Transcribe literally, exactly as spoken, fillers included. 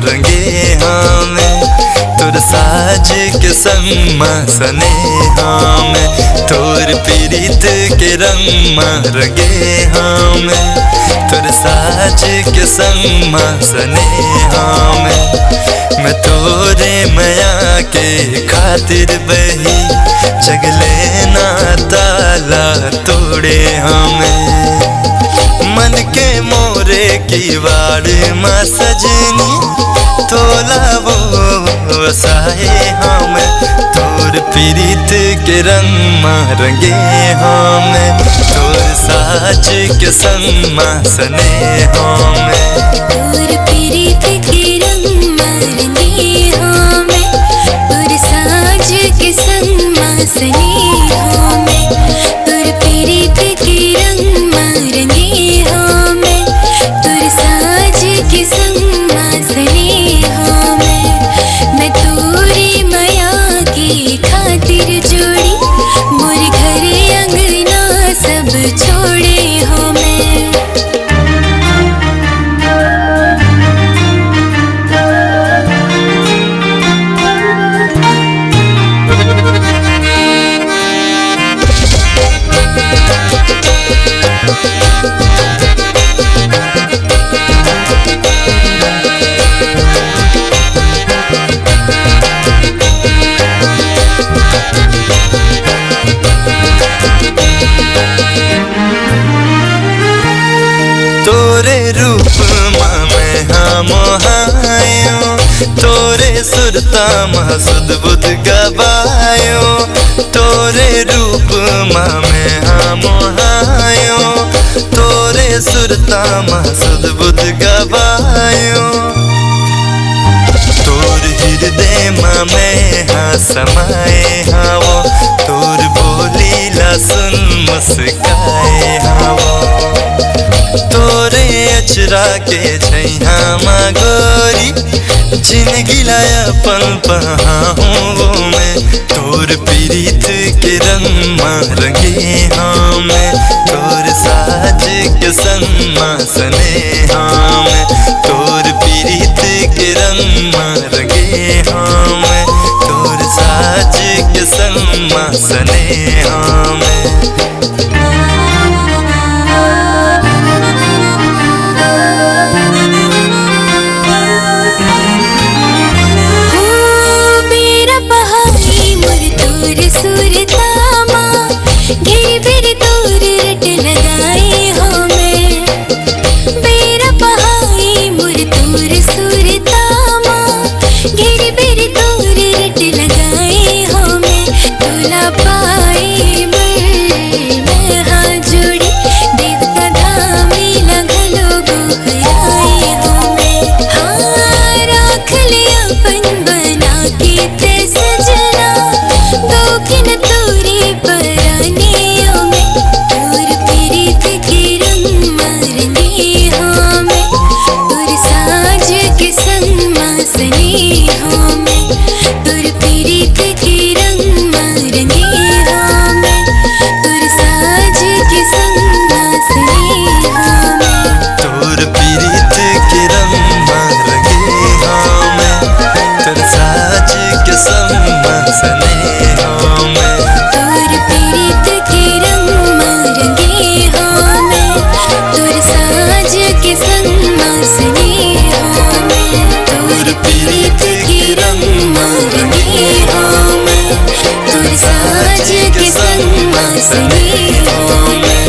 रंगे हँव मैं, तोर साज के संग म सने हँव मैं, तोर पीरित के रंग म रंगे हँव मैं, तोर साज के संग म सने हँव मैं। मैं तोरे मया के खातिर बही, जग ले नाता ला तोड़े हँव मैं। मन के मोरे किवाड़ म सजनी, तोला वो वसाए हँव मैं। तोर पीरित के रंग म रंगे हँव मैं, तोर साज के संग म सने हँव मैं। तोर पीरित के रंग म रंगे हँव मैं, तोर साज के संग म सने हँव मैं। तोर पीरित के रंग म रंगे हँव मैं, तोर साज के संग म सने हँव मैं। मैं तोरे मया के खातिर जोड़ी, मोर घर अंगना सब छोड़े हँव मैं। तोरे रूप म मैं हा मोहायो, तोरे सुरता म सुध बुध गवायो। तोरे रूप म मैं हा मोहायो, तोरे सुरता म सुध बुध गवायो। तोर हिरदे म मैं हा समाए हँव, तोर बोली ला सुन मुस्काए हँव। तोरे अचरा के छैहा म गोरी, जिनगी ला अपन पहाहूँ वो मैं। तोर पीरित के रंग म रंगे हँव मैं, तोर साज के संग म सने हँव मैं। तोर पीरित के रंग म रंगे हँव मैं, तोर साज के संग म सने हँव मैं। हो बेरा पहाई मोर तोर सुरता मा, घेर बेर तोर रट लगाए हँव मैं। बेरा पहाई मोर तोर सुरता मा, घेर बेर तोर रट लगाए हँव मैं। तोला पाए बर मैं हा जोड़ी, देवता धाम ला घलो गोहराए हँव मैं। हाँ, राख ले अपन बना के तैं सजना, दोखिन तोरे पराने हँव मैं। तोर पीरित के रंग म रंगे हँव मैं, तोर साज के संग म सने हँव मैं। तोर पीरित के रंग म रंगे हँव मैं, तोर साज के संग म सने हँव मैं। तोर पीरित के रंग म रंगे हँव मैं, तोर साज के संग म सने हँव मैं। तोर पीरित के रंग म रंगे हँव मैं, तोर साज के संग म सने हँव मैं। तोर पीरित के रंग म रंगे हँव मैं, तोर साज के संग म सने हँव मैं।